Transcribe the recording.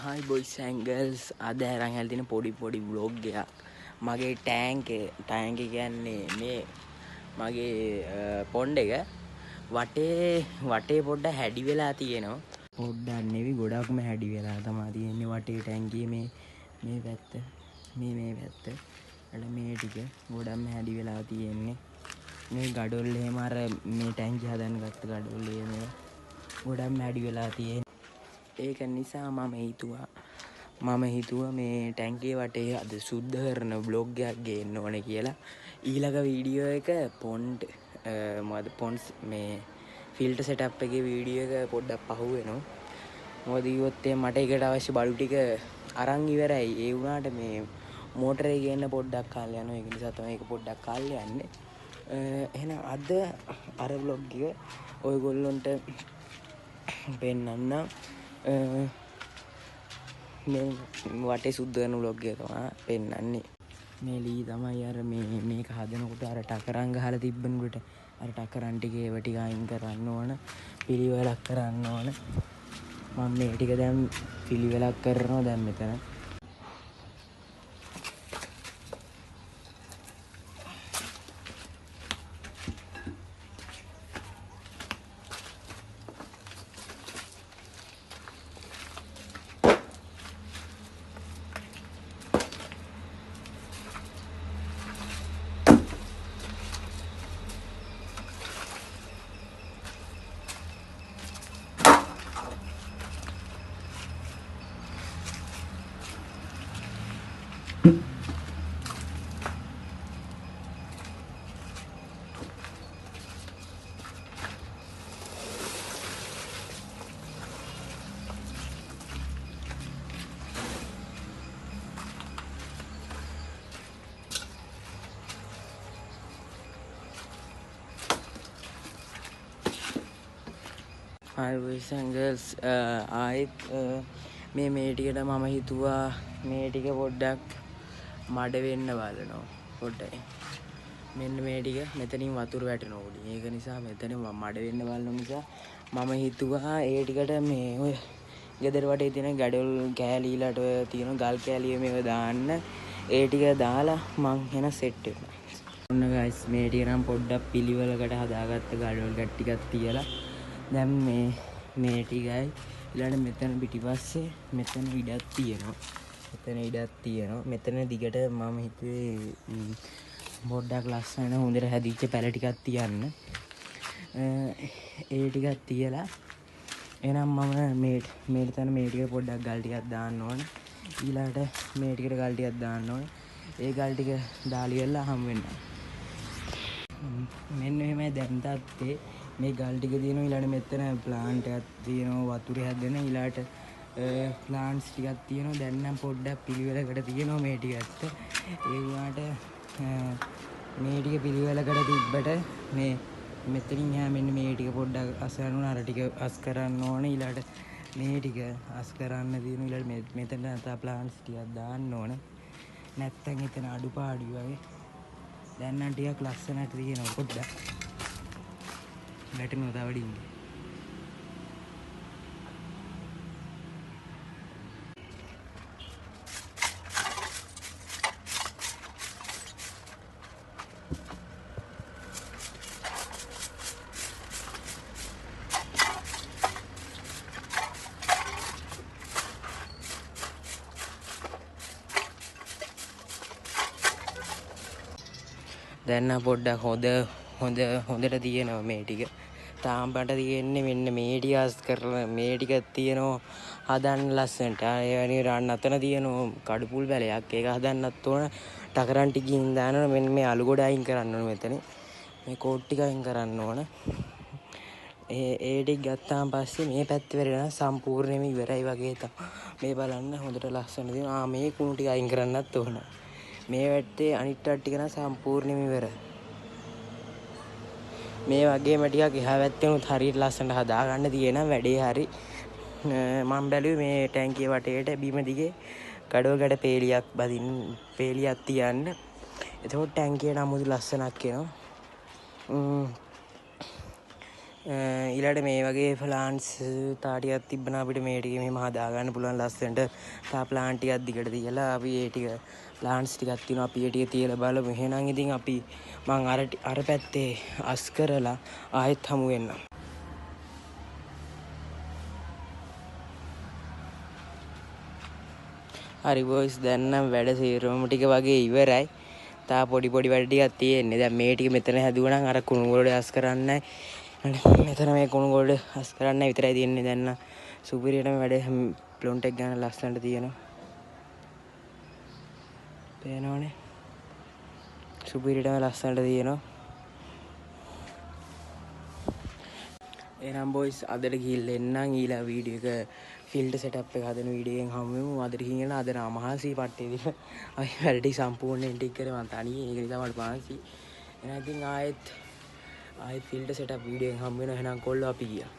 Hi boys and girls, අද අරන් ඇවිල්ලා තියෙන පොඩි පොඩි vlog එකක්. මගේ ටැංක් එක කියන්නේ මේ මගේ පොන්ඩ් එක වටේ පොඩ්ඩක් හැඩි වෙලා තියෙනවා. පොඩ්ඩක් නෙවි ගොඩක්ම හැඩි වෙලා තමයි තියෙන්නේ වටේ ටැංකියේ මේ පැත්ත, මේ පැත්ත. අර මේ ටික ගොඩක්ම හැඩි වෙලා තියෙන්නේ. මේ ගඩොල් එහෙම අර මේ ටැංකිය හදන්න ගත්ත ගඩොල් එහෙම ගොඩක්ම හැඩි වෙලා තියෙන්නේ. ඒක නිසා මම හිතුවා මේ ටැංකිය වටේ අද සුද්ධ කරන ව්ලොග් එකක් ගේන්න ඕනේ කියලා. ඊළඟ වීඩියෝ එක මොකද පොන්ඩ්ස් මේ ෆිල්ටර් සෙටප් එකේ වීඩියෝ එක පොඩ්ඩක් පහු වෙනවා. මොකද කිව්වොත් එහෙනම් මට ඒකට අවශ්‍ය බඩු ටික අරන් ඉවරයි. ඒ වුණාට මේ මෝටරේ ගේන්න පොඩ්ඩක් කාලය යනවා. ඒක නිසා තමයි ඒක පොඩ්ඩක් කාලය යන්නේ. එහෙනම් අද අර ව්ලොග් එක ඔයගොල්ලොන්ට පෙන්නන්න. මේ වටේ සුද්ධ කරන ව්ලොග් එක තමයි පෙන්නන්නේ. මේ ලී තමයි අර මේක හදනකොට අර ටකරන් ගහලා තිබ්බනකොට අර ටකරන් ටික ඒව ටික අයින් කරන්න ඕන, පිළිවෙලක් කරන්න ඕන. මම මේ ටික දැන් පිළිවෙලක් කරනවා දැන් මෙතන. Hi boys and girls, ආයෙත් මේ ටිකට මම හිතුවා මේ ටික පොඩ්ඩක් මඩ වෙන්න බලනවා පොඩ්ඩයි. මෙන්න මේ ටික මෙතනින් වතුර වැටෙනවා උඩින්. ඒක නිසා මෙතන මඩ වෙන්න බලන නිසා මම හිතුවා ඒ ටිකට මේ ඔය ගෙදර වටේ තියෙන ගැඩොල් කෑලි ඊළාට ඔය තියෙන ගල් කෑලි මේව දාන්න. ඒ ටික දාලා මං එන සෙට් වෙනවා. ඔන්න ගයිස් මේ ටික නම් පොඩ්ඩක් පිළිවෙලකට හදාගත්ත ගඩොල් ගැට් ටිකක් තියලා දැන් මේ ටිකයි ඊළඟට මෙතන පිටිපස්සේ මෙතන ඉඩක් තියෙනවා. මෙතන ඉඩක් තියෙනවා. මෙතන දිගට මම හිතුවේ පොඩ්ඩක් ලස්සන හොඳට හැදිච්ච පැල ටිකක් තියන්න. ඒ ටිකක් තියලා එහෙනම් මම මේ තැන මේ ටික පොඩ්ඩක් ගල් ටිකක් දාන්න ඕන. ඊළඟට මේ ටිකට ගල් ටිකක් දාන්න ඕන. ඒ ගල් ටික දාලා ඉවරලා හම් වෙන්න. මෙන්න මෙහෙමයි දැන් තාත්තේ මේ ගල් ටික තියෙනවා. ඊළඟට මෙතන ප්ලාන්ට් එකක් තියෙනවා වතුරේ හැදෙන. ඊළඟට ප්ලාන්ට්ස් ටිකක් තියෙනවා. දැන් නම් පොඩ්ඩක් පිළිවෙලකට තියෙනවා මේ ටික ඇත්ත. ඒ වුණාට මේ ටික පිළිවෙලකට තිබ්බට මේ මෙතනින් එහා මෙන්න මේ ටික පොඩ්ඩක් අස් කරන්න ඕන. අර ටික අස් කරන්න ඕන. ඊළඟට මේ ටික අස් කරන්න තියෙනවා. ඊළඟට මෙතන තව ප්ලාන්ට්ස් ටිකක් දාන්න ඕන. නැත්තම් එතන අඩුපාඩු වගේ. දැන් නම් ටිකක් ලස්සනට තියෙනවා පොඩ්ඩක්. වැටෙනවා තව ඩිංග. දැන් නම් පොඩ්ඩක් හොඳට තියෙනවා මේ ටික. තාම මට තියෙන්නේ මෙන්න මේ ටික අස් කරලා මේ ටික තියෙනවා හදන්න ලස්සනට. ඒ වගේ රන් අතන තියෙනවා කඩුපුල් වැලයක්. ඒක හදන්නත් ඕන. ටකරන් ටිකින් දාන්න ඕන. මෙන්න මේ අලු ගොඩ අයින් කරන්න ඕන මෙතන. මේ කෝට් ටික අයින් කරන්න ඕන. ඒ ටික ගත්තාන් පස්සේ මේ පැත්ත වෙරෙනවා සම්පූර්ණයෙන්ම ඉවරයි වගේ තමයි. මේ බලන්න හොඳට ලස්සන තියෙනවා. මේ කුණු ටික අයින් කරන්නත් ඕන. මේ වැට්ටේ අනිත් ටික නම් සම්පූර්ණයෙන්ම ඉවරයි. මේ වගේම ටිකක් එහා පැත්තෙනුත් හරියට ලස්සනට හදාගන්න තියෙන වැඩේ හරි. මම බැලුවේ මේ ටැංකිය වටේට බිම දිගේ ගඩොල් ගැට පේලියක් බදින්න, පේලියක් තියන්න. එතකොට ටැංකියට අමුතු ලස්සනක් එනවා. ඊළඟට මේ වගේ ප්ලාන්ට්ස් තා ටිකක් තිබ්බනම් අපිට මේ ටික මෙහෙම හදාගන්න පුළුවන් ලස්සනට. තා ප්ලාන්ට් ටිකක් දිගට තියලා අපි ඒ ටික ප්ලාන්ට්ස් ටිකක් තියෙනවා, අපි ඒ ටික තියලා බලමු. එහෙනම් ඉතින් අපි මං අර පැත්තේ අස් කරලා ආයෙත් හමු වෙන්නම්. හරි බොයිස්, දැන් නම් වැඩ සේරම ටික වගේ ඉවරයි. තා පොඩි පොඩි වැඩ ටිකක් තියෙන්නේ. දැන් මේ ටික මෙතන හැදුවා නම් අර කුණු ගොඩ අස් කරන්නයි. මෙතන මේ කුණු ගොඩ අස් කරන්නයි විතරයි තියෙන්නේ. දැන් නම් සුපිරියටම වැඩ ප්ලොන්ට් එක ගන්න ලස්සනට තියෙනවා. පේනවනේ. සුපිරියටම ලස්සනට තියෙනවා. එහෙනම් බොයිස් අදට ගිහිල්ලා එන්නම්. ඊළඟ වීඩියෝ එක ෆිල්ටර් සෙටප් එක හදන වීඩියෝ එකෙන් හමු වෙමු. අදට ගිහින් එන්න. අද නම් මහසි පට්ටේ දින. අපි වැඩ ටික සම්පූර්ණයෙන් ටික කරේ මං තනියෙන්. ඒක නිසා මට මහන්සි. එහෙනම් ඉතින් ආයෙත් ෆිල්ටර් සෙටප් වීඩියෝ එකෙන් හමු වෙනවා. එහෙනම් කොල්ලෝ අපි ගියා.